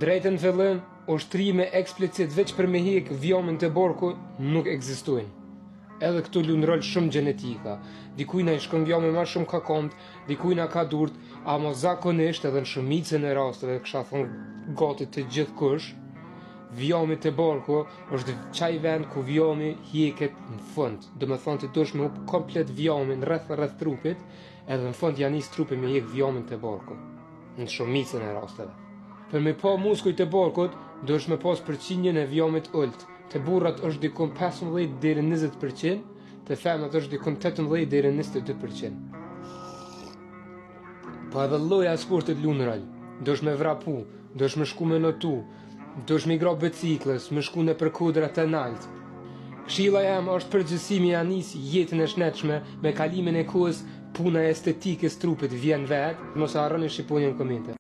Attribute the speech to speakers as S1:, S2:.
S1: Drejt në fillim, ushtrime eksplicit veç për me hjek vjamin te barku nuk ekzistojnë. Edhe këtu lun rol shumë gjenetika. Dikujna i shkon vjami ma shumë ka komt, dikujna ka durt, ama zakonisht edhe në shumicën e rasteve, kisha thonë gati të gjithkush, vjami te barku është qaj vend ku vjami hjeket në fund. Do me thonë ti dush me hup komplet vjamin rreth rreth trupit, edhe në fund ja nis trupi me hjek vjamin te barku. Në shumicën e rasteve. Për me pa muskujt e barkut, duhesh me pas përqindjen e vjamit ult. Te burrat është dikun 15 deri 20%, te femrat është dikun 18 deri 22%. Po edhe lloja e sportit lun rol. Duhesh me vrapu, duhesh me shku me notu, duhesh me i grah biciklës, me shku nëpër kodra të nalt. Këshilla jem është përgjithësi me ja nis jetën e shnetshme, me kalimin e kohës puna e estetikës trupit vjen vet, mos e harroni shqiponjën në komente.